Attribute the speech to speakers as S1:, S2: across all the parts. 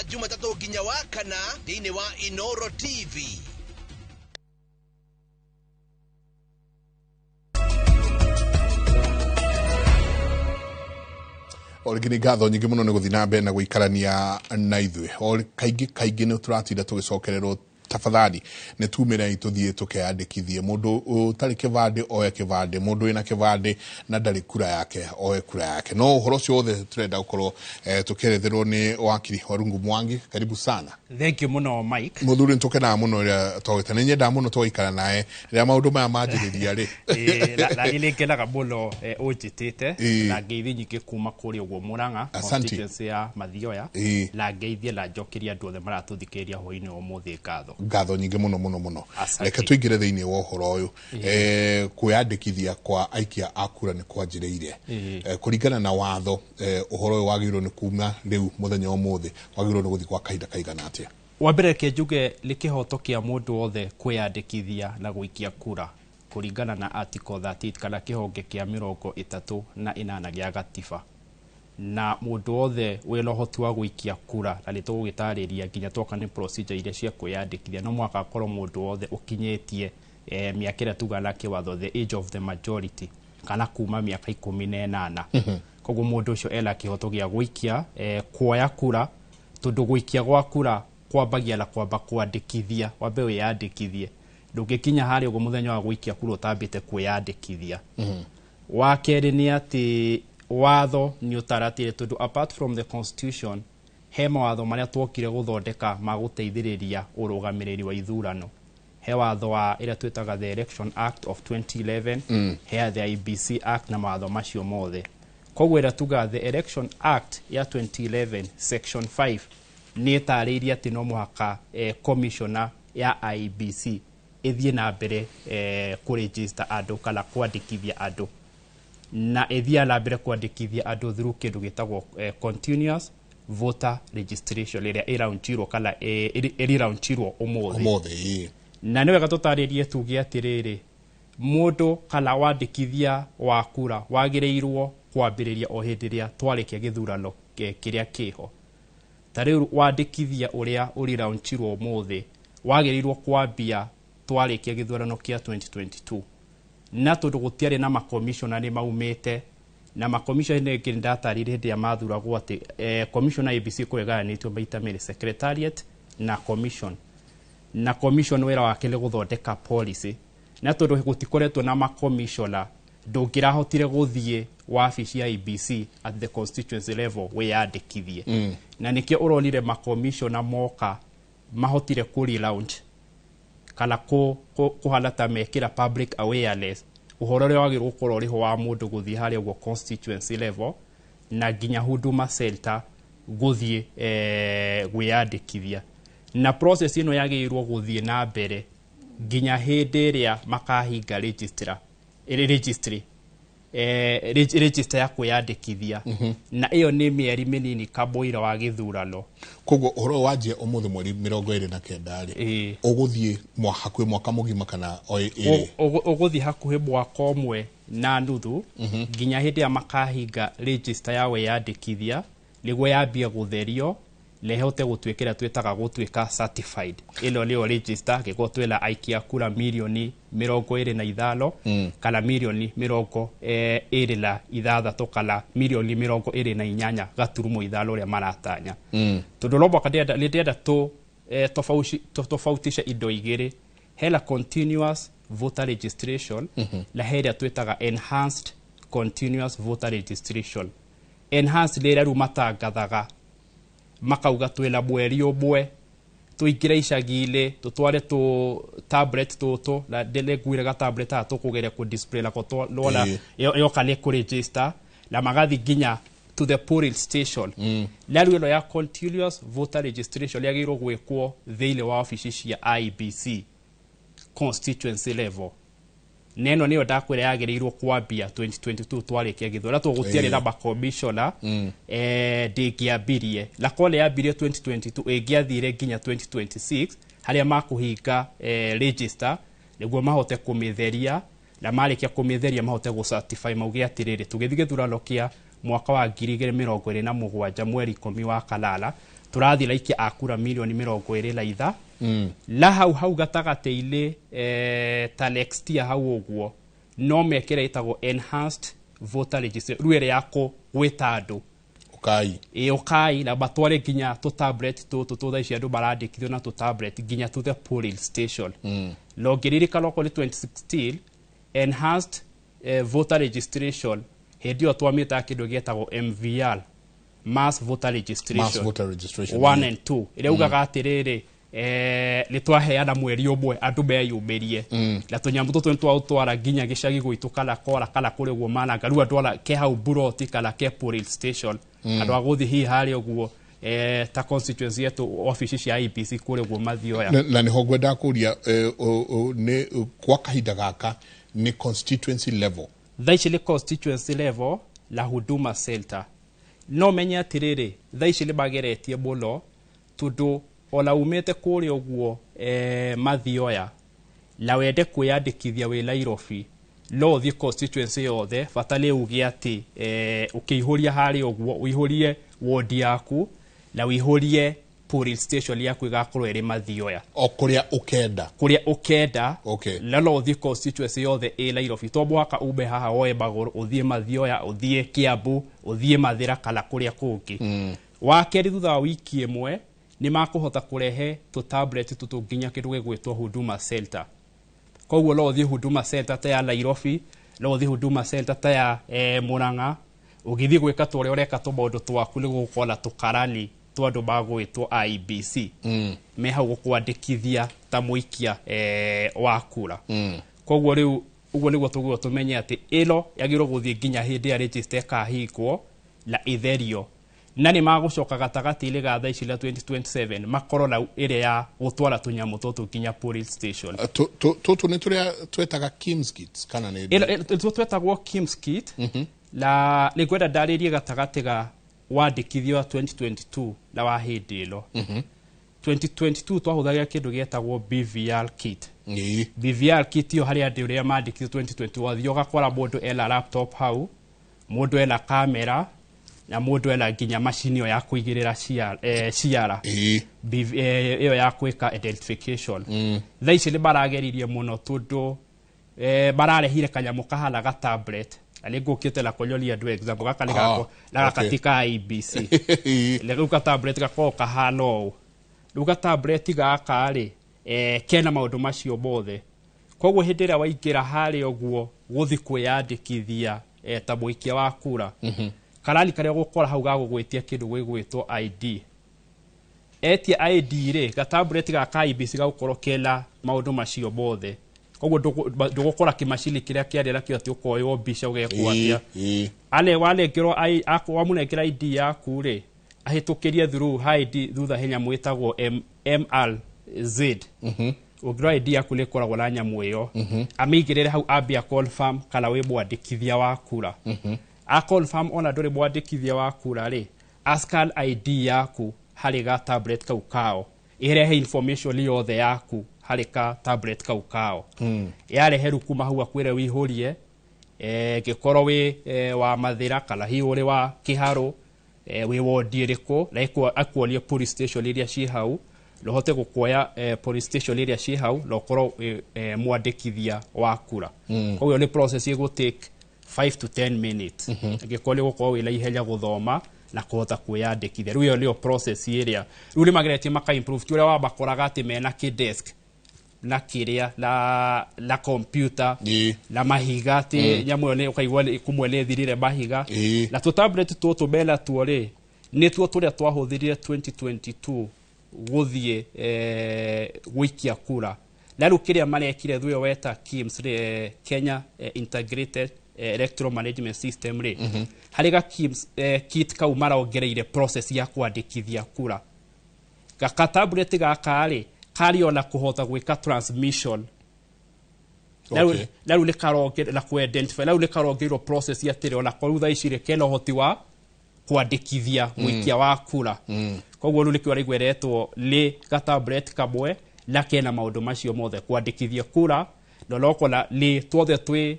S1: Jumatatũ nginya wa kana thĩinĩ wa Inoro TV.
S2: O rĩngĩ nĩ ngatho nyingĩ mũno nĩ gũthiĩ na mbere na gũikarania na ithuĩ. O kaingĩ kaingĩ nĩ tũratinda tũgĩcokererwo, tafadhali nĩ tumĩrei tũthiĩ tũkeyandĩkithie. Mũndũ ũtarĩ kĩbandĩ oe kĩbandĩ, mũndũ wĩna kĩbandĩ na ndarĩ kura yake oe kura yake. No ũhoro ũcio wothe tũrenda gũkorwo tũkĩeretherwo nĩ wakiri Warungu Mwangi. Karibu sana.
S3: Thank you mũno, Mike.
S2: Mũthuri, nĩ tũkenaga mũno rĩrĩa twagwĩta. Nĩ nyendaga mũno tũgaikara nawe rĩrĩa maũndũ maya manjĩrĩria rĩ.
S3: Na niĩ nĩ ngenaga mũno ũnjĩtĩte na ngeithi nyingĩ kuma kũrĩa ũguo Murang'a,
S2: Asante.
S3: constituency ya Mathioya, na ngeithie na njokerie andũ othe maratũthikĩrĩria hwainĩ wa ũmũthĩ ngatho.
S2: Ngatho nyingĩ mũno mũno mũno.
S3: Asante.
S2: Reke tũingĩre thĩinĩ wa ũhoro ũyũ. Kwĩyandĩkithia kwa aikia a kura nĩ kwanjĩrĩirie. Kũringana na watho, ũhoro ũyũ wagĩrĩirwo nĩ kuma rĩu mũthenya wa ũmũthĩ, wagĩrĩirwo nĩ gũthiĩ kwa kahinda kaigana atĩa?
S3: Wa mbere, reke njuge nĩ kĩhoto kĩa mũndũ wothe kwĩyandĩkithia na gũikia kura kũringana na article 38 kana kĩhonge kĩa 38 gĩa gatiba, na mũndũ wothe wĩna ũhoti wa gũikia kura, na nĩ tũgũgĩtarĩria nginya twoka nĩ procedure iria cia kwĩyandĩkithia, no mũhaka akorwo mũndũ wothe ũkinyĩtie mĩaka ĩrĩa tugaga na kĩwatho the age of the majority, kana kuma mĩaka 18. Koguo mũndũ ũcio ena kĩhoto gĩa gũikia, kuoya kura, tondũ gũikia gwa kura kwambagia na kwamba kwandĩkithia. Wambe wĩyandĩkithie. Ndũngĩkinya harĩa ũguo mũthenya wa gũikia kura ũtambĩte kwĩyandĩkithia. Wa kerĩ nĩ atĩ watho nĩ ũtaratĩre, tondũ apart from the constitution he mawatho marĩa twokire gũthondeka ma gũteithĩrĩria ũrũgamĩrĩri wa ithurano. He watho wa ĩrĩa twĩtaga the Election Act of 2011, he the IEBC Act na mawatho macio mothe. Koguo ĩrĩa tugaga the Election Act ya 2011 section 5 nĩ ĩtarĩirie atĩ no mũhaka commissioner ya IEBC ĩthiĩ na mbere kũregister andũ kana kwandĩkithia andũ, na ĩthiaga na mbere kwandĩkithia andũ through kĩndũ gĩtagwo continuous voter registration ĩrĩa ĩraunchirwo kana ĩriraunchirwo ũmũthĩ.
S2: Ũmũthĩ, ĩĩ.
S3: Na nĩ wega tũtarĩrie tuge atĩrĩrĩ, mũndũ kana wandĩkithia wa kura wagĩrĩirwo kwambĩrĩria o hĩndĩ ĩrĩa twarĩkia gĩthurano kĩrĩa kĩho. Ta rĩu wandĩkithia ũrĩa ũriraunchirwo ũmũthĩ wagĩrĩirwo kwambia twarĩkia gĩthurano kĩa 2022, na tondũ gũtiarĩ na makomishona nĩ maumĩte na makomishona nĩ ngĩ ndatarire hĩndĩ ĩrĩa mathuragwo atĩ commission ya IEBC ĩkoragwo ĩgayanĩtio maita merĩ, secretariat na commission, na commission wĩra wake nĩ gũthondeka policy, na tondũ gũtikoretwo na makomishona ndũngĩrahotire gũthiĩ wabici ya IEBC at the constituency level wĩyandĩkithie. Na nĩkĩo ũronire makomishona moka mahotire kũ relaunch kana kũhana ta mekĩra public awareness ũhoro ũrĩa wagĩrĩirwo gũkorwo ũrĩho wa mũndũ gũthiĩ harĩa ũguo constituency level na nginya Huduma Center gũthiĩ gwĩyandĩkithia. Na process ĩno yagĩrĩirwo gũthiĩ na mbere nginya hĩndĩ ĩrĩa makahinga register, registry, register ya kwĩyandĩkithia, na ĩyo nĩ mĩeri mĩnini kamũira wa gĩthurano.
S2: Koguo ũhoro ũyũ wanjia ũmũthĩ mweri 29 rĩ, ũgũthiĩ hakuhĩ mwaka mũgima kana o ĩrĩ?
S3: Ũgũthiĩ hakuhĩ mwaka ũmwe na nuthu nginya hĩndĩ ĩrĩa makahinga register ya wĩyandĩkithia nĩguo yambie gũtherio na ĩhote gũtuĩka ĩrĩa twĩtaga gũtuĩka certified. Ĩno nĩyo register angĩkorwo twĩna aikia kura mirioni 25 kana mirioni 26 kana mirioni 28.5 ũrĩa maratanya, tondũ no mũhaka nĩ ndĩrenda tũ tofautishe indo igĩrĩ. Hena continuous voter registration na he ĩrĩa twĩtaga enhanced continuous voter registration. Enhanced nĩ ĩrĩa rĩu matangathaga makauga twĩna mweri ũmwe tũingĩre icagi-inĩ tũtware tũ tablet tũtũ, na nĩnguire ga tablet haha tũkũgeria kũ display nako nona yoka nĩ kũ register na magathi nginya to the polling station. Na rĩu ĩno ya continuous voter registration yagĩrĩirwo gwĩkwo thĩinĩ wa obici cia IEBC constituency level, na ĩno nĩyo ndakwĩra yagĩrĩirwo kwambia 2022 twarĩkia gĩthurano, tondũ gũtiarĩ na makomishona ndĩngĩambirie, na korwo nĩ yambirie 2022 ĩngĩathire nginya 2026 harĩa makũhinga register nĩguo mahote kũmĩtheria, na marĩkia kũmĩtheria mahote gũ certify mauge atĩrĩrĩ, tũgĩthiĩ gĩthurano kĩa mwaka wa 2027 mweri 10 wa kanana Tũrathiĩ na aikia a kura mirioni 23. Na hau hau gatagatĩ-inĩ, ta next year hau ũguo, no mekĩre ĩtagwo enhanced voter registration, rĩu ĩrĩa ya gwĩta andũ.
S2: Ũkai.
S3: Ĩ, ũkai na matware nginya tũ tablet tũtũ tũ thaa ici andũ marandĩkithio na tũ tablet nginya to the polling station. Na ũngĩririkana, okorwo nĩ 2016 enhanced voter registration, hĩndĩ ĩyo twamĩtaga kĩndũ gĩetagwo MVR, mass voter registration.
S2: Mass voter registration.
S3: 1 and 2, ĩrĩa ugaga atĩrĩrĩ, nĩ twaheana mweri ũmwe andũ meyumĩrie na tũnyamũ tũtũ nĩ twaũtwara nginya gĩcagi gwitũ kana kora kana kũrĩ ũguo mananga. Rĩu andũ ara ke hau buroti kana ke polling station, andũ a gũthiĩ hihi harĩa ũguo, ta constituency yetu, obici cia IEBC kũrĩa ũguo mathioya.
S2: Na nĩho ngwendaga kũria, nĩ kwa kahinda gaka nĩ constituency level?
S3: Thaa ici nĩ constituency level la Huduma Center. No menye atĩrĩrĩ, thaa ici nĩ mageretie mũno, tondũ ona umĩte kũrĩa ũguo, mathioya, na wende kwĩyandĩkithia wĩ Nairobi, no ũthiĩ constituency yothe. Bata nĩ uge atĩ, ũkĩihũria harĩa ũguo, ũihũrie wodi yaku na ũihũrie polling station yaku ĩgakorwo ĩrĩ mathioya.
S2: O kũrĩa ũkenda.
S3: Kũrĩa ũkenda. Na no ũthiĩ constituency yothe ĩ Nairobi, to mũhaka ume haha woe magũrũ ũthiĩ Mathioya, ũthiĩ Kiambu, ũthiĩ Mathĩra kana kũrĩa kũngĩ. Wa kerĩ, thutha wa wiki ĩmwe nĩ makũhota kũrehe tũ tablet tũtũ nginya kĩndũ gĩgwĩtwo Huduma Center. Koguo no ũthiĩ Huduma Center ta ya Nairobi, no ũthiĩ Huduma Center ta ya Murang'a, ũgĩthiĩ gwĩka ta ũrĩa ũreka tũmaũndũ twaku, nĩ gũgũkorwo na tũkarani twa andũ magwĩtwo IEBC me hau gũkwandĩkithia ta mũikia wa kura. Koguo rĩu ũguo nĩguo tũguo tũmenye atĩ ĩno yagĩrĩirwo gũthiĩ nginya hĩndĩ ya register ĩkahingwo na ĩtherio, na nĩ magũcoka gatagatĩ-inĩ ga thaa ici na 2027 makorwo na ĩrĩa ya gũtwara tũnyamũ tũtũ nginya polling station.
S2: Tũtũ nĩ tũrĩa twetaga KIEMS kits kana nĩ?
S3: Ĩno twetagwo KIEMS kit, na nĩ ngwenda ndarĩrie gatagatĩ ga wandĩkithia wa 2022 na wa hĩndĩ ĩno. 2022 twahũthagĩra kĩndũ gĩetagwo BVR kit. BVR kit ĩyo, harĩ andũ ũrĩa mandĩkithio 2020, wathiĩ ũgakora mũndũ ena laptop hau, mũndũ ena kamera, na mũndũ ena nginya macini ĩyo ya kũigĩrĩra ciara, ĩyo ya gwĩka identification. Thaa ici nĩ marageririe mũno, tondũ mararehire kanyamũ kahana ga tablet, na nĩ ngũkĩte na kũnyonia andũ example gaka nĩ gako na gaka ti ka IEBC. Na rĩu ga tablet gakoragwo kahana ũũ. Rĩu ga tablet gaka rĩ, kena maũndũ macio mothe. Koguo hĩndĩ ĩrĩa waingĩra harĩa ũguo gũthi kwĩyandĩkithia, ta mũikia wa kura, karani karĩa ũgũkora hau gagũgwĩtia kĩndũ gĩgwĩtwo ID. Etia ID rĩ, gatablet gaka IEBC gagũkorwo kena maũndũ macio mothe. Koguo ndũgũkora kĩmacini kĩrĩa kĩarĩ nakĩo atĩ ũkoywo mbica ũgekwo atĩa. Ane wanengerwo wamũnengera ID yaku rĩ, ahĩtũkĩrie through ID, thutha he nyamũ ĩtagwo MRZ. Ũngĩrora ID yaku nĩ ĩkoragwo na nyamũ ĩyo, amĩigĩrĩre hau, ambia confirm kana wĩ mwandĩkithia wa kura. A confirm ona ndũrĩ mwandĩkithia wa kura rĩ, a scan ID yaku harĩ ga tablet kau kao, ĩrehe information yothe yaku harĩ ka tablet kau kao. Yarehe rĩu kuma hau akwĩre wĩihũrie, ngĩkorwo wĩ wa Mathĩra kana hihi ũrĩ wa Kĩharũ, wĩ wondi ĩrĩkũ, na akuonie police station iria ciĩ hau, na ũhote gũkuoya police station iria ciĩ hau, na ũkorwo wĩ mwandĩkithia wa kura. Koguo nĩ process ĩgũ take 5 to 10 minutes angĩkorwo nĩ gũkorwo wĩna ihenya gũthoma na kũhota kwĩyandĩkithia. Rĩu ĩyo nĩyo process ĩrĩa rĩu nĩ mageretie maka improve, ti ũrĩa wamakoraga atĩ mena kĩ-desk na kĩrĩa na computer na mahiga, atĩ nyamũ ĩyo nĩ ũkaigua kũmwe nĩ ĩthirire mahiga. Na tũ tablet tũtũ mena tuo rĩ, nĩtuo tũrĩa twahũthĩrire 2022 gũthiĩ gũikia kura. Na rĩu kĩrĩa marekire thutha weta KIEMS rĩ, Kenya Integrated Electoral Management System rĩ, harĩ ga KIEMS kit kau marongereire process ya kwandĩkithia kura. Gaka tablet gaka rĩ, karĩ ona kũhota gwĩka transmission na rĩu na rĩu nĩ na kũ-identify, na rĩu nĩ karongereirwo process atĩrĩ ona korwo thaa ici rĩ, kena ũhoti wa kwandĩkithia mũikia wa kura. Koguo rĩu nĩkĩo araigua ĩretwo nĩ gatablet kamwe na kena maũndũ macio mothe, kwandĩkithia kura, na ũrokona nĩ tuothe twĩ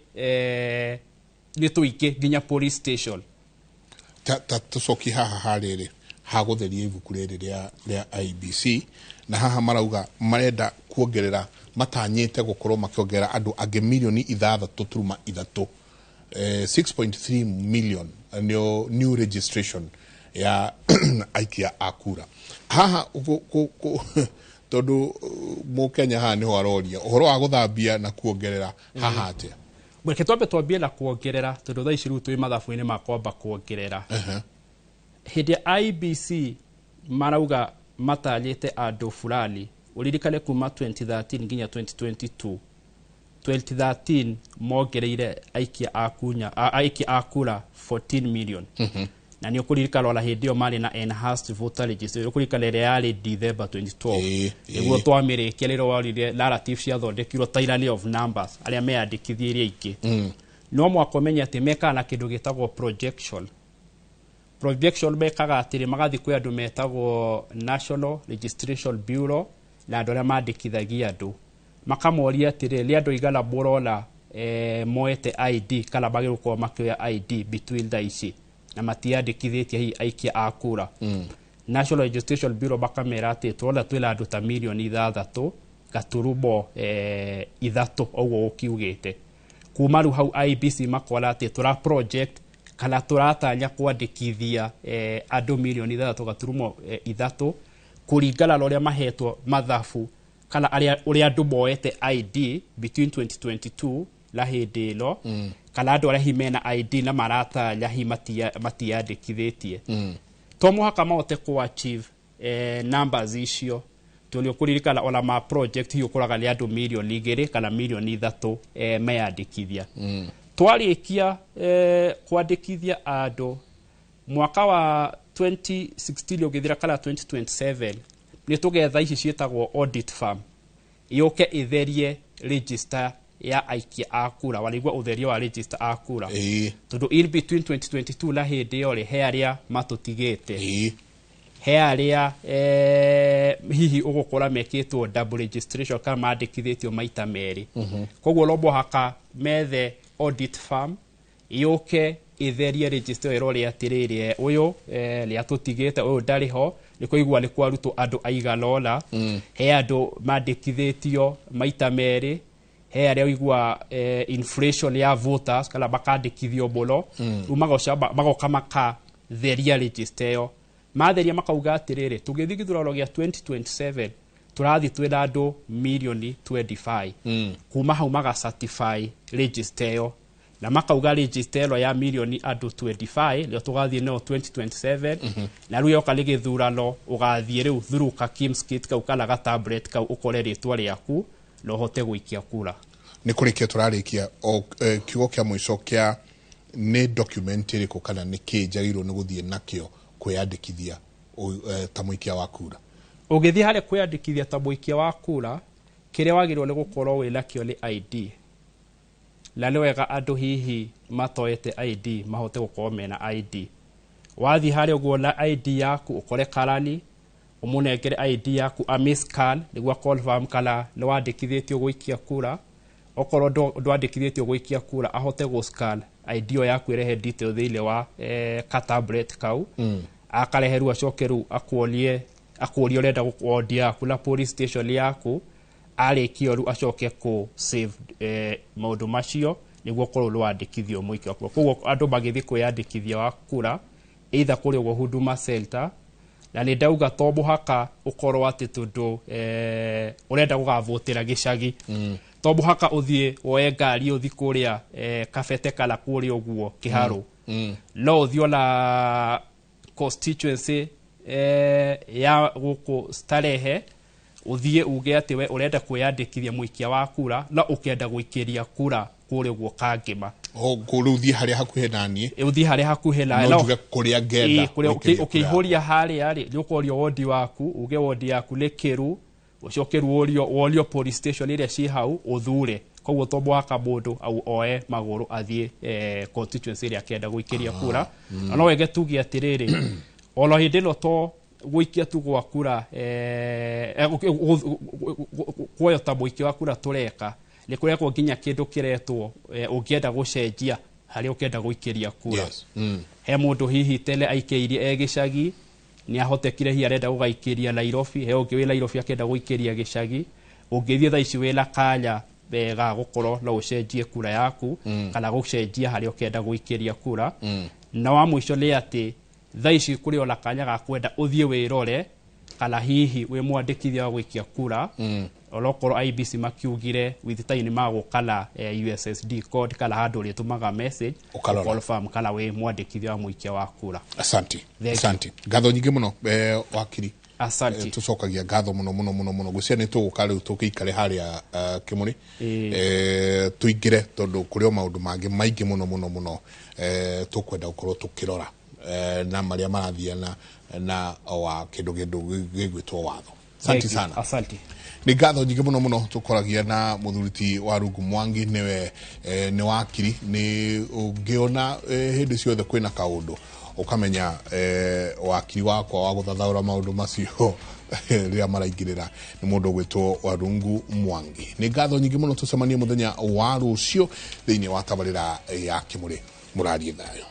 S3: nĩ tũingĩ nginya police station.
S2: Ta tũcokie haha harĩrĩ Ha gũtheria ibuku rĩrĩ rĩa IEBC, na haha marauga marenda kuongerera, matanyĩte gũkorwo makĩongerera andũ angĩ 6.3 million, 6.3 million nĩo new registration ya aikia a kura haha. Tondũ mũkenya haha nĩho aroria ũhoro wa gũthambia na kuongerera haha atĩa?
S3: Reke twambe twambie na kuongerera, tondũ thaa ici rĩu twĩ mathabu-inĩ ma kwamba kuongerera. Hĩndĩ ya IEBC marauga matanyĩte andũ fulani, ũririkane kuma 2013 nginya 2022, 2013 mongereire aikia a kunya aikia a kura 14 million. Na nĩ ũkũririkana ona hĩndĩ ĩyo marĩ na enhanced voter registration, ũkũririkana ĩrĩa yarĩ December 2012, nĩguo twamĩrĩkia rĩrĩa worire narrative ciathondekirwo, tyranny of numbers, arĩa meyandĩkithia iria ingĩ. No mwaka ũmenye atĩ mekaga na kĩndũ gĩtagwo projection. Projection mekaga atĩrĩ, magathiĩ kwĩ andũ metagwo National Registration Bureau na andũ arĩa mandĩkithagia andũ, makamoria atĩrĩ, nĩ andũ aigana mũrona moete ID kana magĩrĩirwo gũkorwo makĩoya ID between thaa ici na matiandĩkithĩtie hihi aikia a kura? National Registration Bureau makamera atĩ tũrona twĩna andũ ta 6.3 million ũguo ũkiugĩte. Kuma rĩu hau IEBC makora atĩ tũra project kana tũratanya kwandĩkithia andũ 6.3 million kũringana na ũrĩa mahetwo mathabu kana arĩa ũrĩa andũ moete ID between 2022 na hĩndĩ ĩno, kana andũ arĩa hihi mena ID na maratanya hihi matiandĩkithĩtie. To mũhaka mahote ku achieve numbers icio, tondũ nĩ ũkũririkana ona ma project hihi ũkoraga nĩ andũ 2 million kana 3 million meyandĩkithia. Twarĩkia kwandĩkithia andũ mwaka wa 2016 ũgĩthira kana 2027, nĩ tũgetha ici ciĩtagwo audit firm yũke ĩtherie register ya aikia a kura. Wanaigua ũtheria wa register a kura?
S2: Ĩĩ.
S3: Tondũ in between 2022 na hĩndĩ ĩyo rĩ, he arĩa matũtigĩte, he arĩa hihi ũgũkora mekĩtwo double registration kana mandĩkithĩtio maita merĩ. Koguo no mũhaka methe audit firm yũke ĩtherie register ĩyo, ĩrore atĩrĩrĩ, ũyũ nĩ atũtigĩte, ũyũ ndarĩ ho, nĩ kũigua nĩ kwarutwo andũ aigana ũna, he andũ mandĩkithĩtio maita merĩ, he arĩa ũigua inflation ya voters kana makandĩkithio mũno. Rĩu magoka makatheria register ĩyo. Matheria makauga atĩrĩrĩ, tũgĩthiĩ gĩthurano gĩa 2027 tũrathiĩ twĩna andũ 25 million. Kuma hau maga certify register ĩyo na makauga register ĩno ya andũ 25 million nĩyo tũgathiĩ nayo 2027. Na rĩu yoka nĩ gĩthurano, ũgathiĩ rĩu through ka KIEMS kit kau kana ga tablet kau, ũkore rĩtwa rĩaku na ũhote gũikia kura.
S2: Nĩ kũrĩkia tũrarĩkia o kiugo kĩa mũico kĩa nĩ document ĩrĩkũ kana nĩ kĩ njagĩrĩirwo nĩ gũthiĩ nakĩo kwĩyandĩkithia ta mũikia wa kura?
S3: Ũgĩthiĩ harĩa kwĩyandĩkithia ta mũikia wa kura, kĩrĩa wagĩrĩirwo nĩ gũkorwo wĩ nakĩo nĩ ID. Na nĩ wega andũ hihi matoete ID mahote gũkorwo mena ID. Wathiĩ harĩa ũguo na ID yaku, ũkore karani, ũmũnengere ID yaku amĩscan nĩguo confirm kana nĩ wandĩkithĩtio gũikia kura. Okorwo ndwandĩkithĩtio gũikia kura, ahote gũscan ID ĩyo yaku ĩrehe detail thĩinĩ wa ka tablet kau. Akarehe rĩu, acoke rĩu akuonie, akũrie ũrenda ward yaku na police station yaku. Arĩkia rĩu acoke kũ save maũndũ macio nĩguo ũkorwo nĩ wandĩkithio mũikia wa kura. Koguo andũ magĩthiĩ kwĩyandĩkithia wa kura either kũrĩa ũguo Huduma Center, na nĩ ndauga to mũhaka ũkorwo atĩ tondũ ũrenda gũgavotera gĩcagi, to mũhaka ũthiĩ woe ngari ũthiĩ kũrĩa Kabete kana kũrĩa ũguo Kĩharũ. No ũthiĩ ona constituency ya gũkũ Starehe, ũthiĩ uge atĩ we ũrenda kwĩyandĩkithia mũikia wa kura na ũkenda gũikĩria kura kũrĩa ũguo Kangĩma.
S2: O rĩu thiĩ harĩa hakuhĩ na niĩ.
S3: Ũthiĩ harĩa hakuhĩ na
S2: no njuge kũrĩa ngenda
S3: Ĩĩ, kũrĩa
S2: gũikĩria kura.
S3: Ũkĩihũria harĩa rĩ, nĩ ũkorio wondi waku, uge wondi yaku nĩ Kĩru, ũcoke rĩu ũrio worio police station ĩrĩa ciĩ hau ũthure. Koguo to mũhaka mũndũ au oe magũrũ athiĩ constituency ĩrĩa akenda gũikĩria kura. Na no wege tuge atĩrĩrĩ, ona hĩndĩ ĩno to gũikia tu gwa kura, kuoyo ta mũikia wa kura tũreka, nĩ kũrekwo nginya kĩndũ kĩretwo ũngĩenda gũcenjia harĩa ũkenda gũikĩria kura. He mũndũ hihi tene aikĩirie e gĩcagi, Nĩ ahotekire hihi arenda gũgaikĩria Nairobi, he ũngĩ wĩ Nairobi akĩenda gũikĩria gĩcagi. Ũngĩthiĩ thaa ici wĩna kanya ga gũkorwo no ũcenjie kura yaku kana gũcenjia harĩa ũkĩenda gũikĩria kura. Na wa mũico nĩ atĩ thaa ici kũrĩ ona kanya ga kwenda ũthiĩ wĩrore kana hihi wĩ mwandĩkithia wa gũikia kura, onokorwo IEBC makiugire with time nĩ magũka na USSD code kana handũ ũrĩtũmaga message
S2: Ũkarora.
S3: Confirm kana wĩ mwandĩkithia wa mũikia wa kura.
S2: Asante.
S3: Thank you.
S2: Asante, ngatho nyingĩ mũno, wakiri.
S3: Asante.
S2: Tũcokagia ngatho mũno mũno mũno mũno. Gwĩciria nĩ tũgũka rĩu tũgĩikare harĩa kĩmũrĩ, tũingĩre tondũ kũrĩ o maũndũ mangĩ maingĩ mũno mũno mũno tũkwenda gũkorwo tũkĩrora na marĩa marathiĩ na wa kĩndũ gĩgwĩtwo watho. Asante
S3: Thank you.
S2: sana.
S3: Asante.
S2: Nĩ ngatho nyingĩ mũno mũno tũkoragia na mũthuri ti wa Rungu Mwangi, nĩwe nĩ wakiri. Nĩ ũngĩona hĩndĩ ciothe kwĩna kaũndũ ũkamenya wakiri wakwa wa gũthathaũra maũndũ macio rĩrĩa maraingĩrĩra nĩ mũndũ ũgwĩtwo Warungu Mwangi. Nĩ ngatho nyingĩ mũno, tũcemanie mũthenya wa rũciũ thĩinĩ wa tabarĩra ya Kĩmũrĩ. Mũrariĩ thayũ.